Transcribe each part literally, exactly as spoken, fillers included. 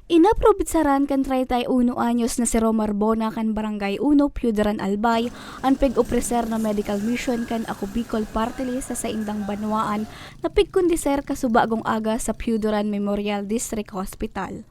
Inaprobitsaran kan treinta y uno anyos na si Romar Bona kan Barangay Uno, Piyudaran, Albay, an pig-opreser na medical mission kan Ako Bicol Party List sa saindang banwaan na pigkondiser kasubagong aga sa Piyudaran Memorial District Hospital.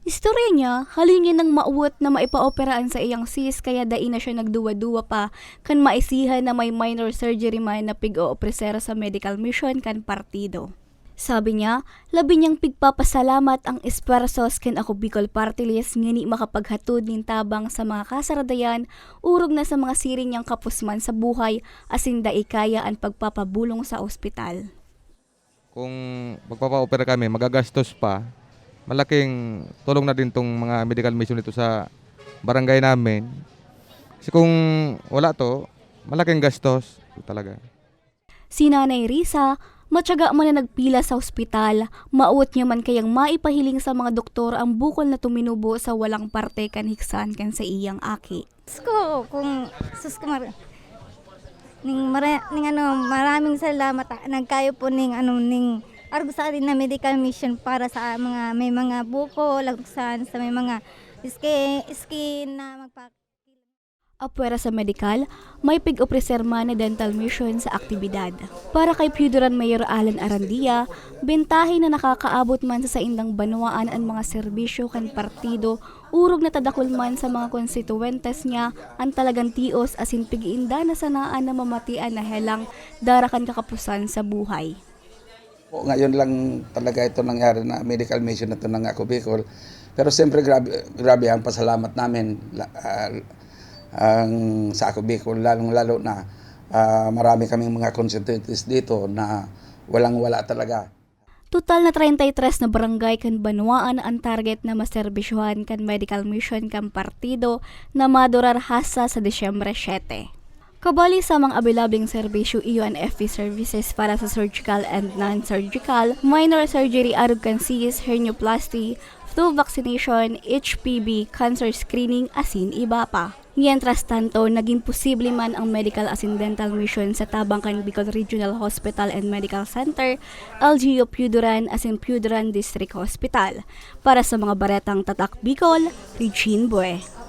Istorya niya, haloy niya nang mawot na maipaopera an saiyang sis kaya dai na siya nagduwa-duwa pa kan maisihan na may minor surgery man na pig-opreser sa medical mission kan partido. Sabi niya, labi niyang pigpapasalamat ang espuwersos kan Ako Bicol Party List ngani makapaghatod nin tabang sa mga kasaradayan, orog na sa mga siring niyang kapusman sa buhay, asin dai kaya an pagpapabulong sa ospital. Kung magpapaopera kami, magagastos pa. Malaking tulong na din 'tong mga medical mission dito sa barangay namin. Kasi kung wala 'to, malaking gastos talaga. Si Nanay Risa, matiyaga man na nagpila sa ospital, mawot niya man kayang maipahiling sa mga doktor ang bukol na tuminubo sa walang parte kan hiksan kan saiyang aki. Diyos ko, kung, sus ko, mar-, ning mara-, ning ano, maraming salamat, ah, nagkayo po ning ano, ning Argo sa atin na medical mission para sa mga may mga bukol, lagsan sa may mga ski-, skin na magpa- Apwera sa medikal, may pig-opreser man na dental mission sa aktibidad. Para kay Piyudaran Mayor Alan Arandia, bentahe na nakakaabot man sa saindang banwaan an mga serbisyo kan partido, orog na ta dakul man sa mga konstituwentes niya an talagang tios asin pig-iinda na sana an namamatian na helang dara kan kakapusan sa buhay. Po, ngayon lang talaga ito nangyari na medical mission na ito ng Ako Bicol. Pero siyempre, grabe, grabe ang pasalamat namin. La-, ah, ang, sa Ako Bicol, lalong-lalo na, ah, marami kaming mga constituencies dito na walang-wala talaga. Total na treinta y tres na barangay kan banwaan an target na maserbisyohan kan medical mission kan partido na madurar hasta sa Disyembre siete. Kabali sa mga abilabing serbisyo, iyo an F V services para sa surgical and non-surgical, minor surgery arog kan cyst, hernioplasty, flu vaccination, H P V, cancer screening, asin iba pa. Mientras tanto, naging posible man ang medical asin dental mission sa tabang kan Bicol Regional Hospital and Medical Center, L G U Piyudaran asin Piyudaran District Hospital. Para sa mga baretang Tatak Bicol, Regine Bue.